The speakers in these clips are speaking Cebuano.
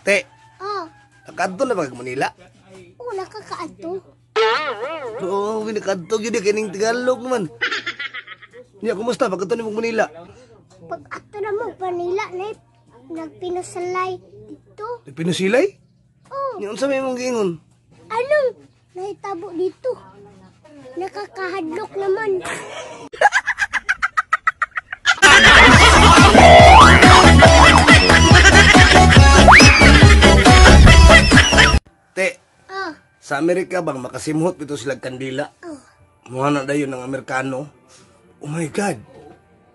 Te, Oh, nakadto na ba kag Manila? Oh, nakakaadto. Oo, oh, nakadto gyud kining Tagalog man. Nya, kumusta pagkadto nimo Manila? Pag ato na mo Manila na nagpinasalay dito. Pinusilay? Oh, Nya unsa may imong giingon? Anong nahitabo dito? Nakakahadlok naman. Te, Oh, sa Amerika bang makasimhot bitaw sila kandila? Oh. Muha na dayon ng Amerikano. Oh my God.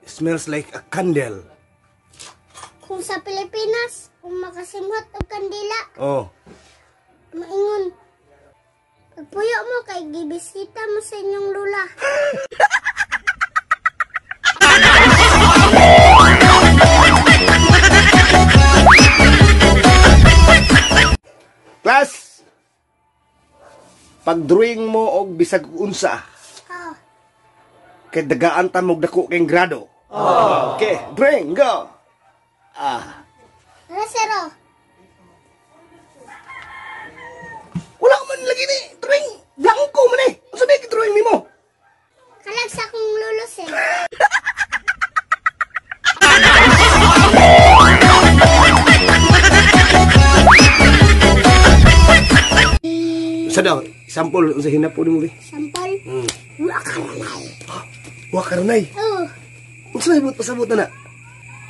It smells like a candle. Kung sa Pilipinas, kung makasimhot og kandila, Oh. maingon, pagpuyo mo kay gibisita mo sa inyong lula. Class! Pag-drawing mo og bisag unsa, Oh, kay dagaan ta mo og dako kay grado. Oh. Okay, drawing, go! Ah. Ano, sero? Wala man lagi ni drawing. Blanco man eh. Unsa may drawing nimo? Kalag sa akong lulo, sir. Unsa daw? Sample unsa hinapon nimo be? Sampol? Wa karanay. Wa karanay. Oh, Unsa may buot pasabot na na?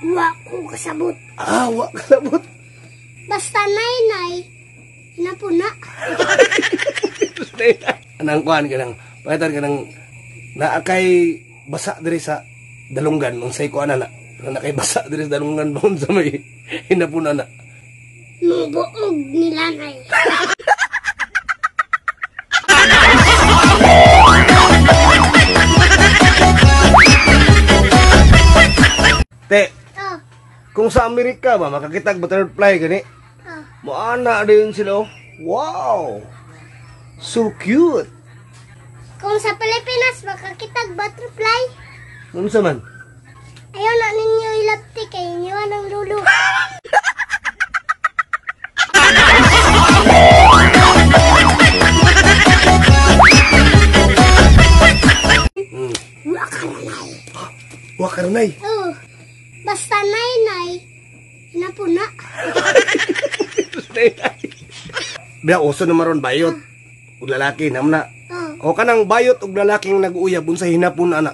Wa ko kasabot. Ah, wa kasabot. Basta nay-nay, hinapuna. Anang kuan ka nang pahitan ka nang naa kay basa diri sa dalunggan unsay kuan na na kay basa diri sa dalunggan ba unsa may hinapuna na. Mubuog nila nay. Te, Oh, kung sa Amerika ba makakitag butterfly gani? Oh. Moana din sila. Oh. Wow. So cute. Kung sa Pilipinas, makakitag butterfly, Unsa man? Ayaw na ninyo ilapti kay inyo ang lulo. Wa karanay. Wa karanay. Oh, basta nay-nay, hinapuna. Biya uso na maron bayot ug lalaki nam na. Oh, O kanang bayot og lalaking nag-uyab unsa hinapon ana?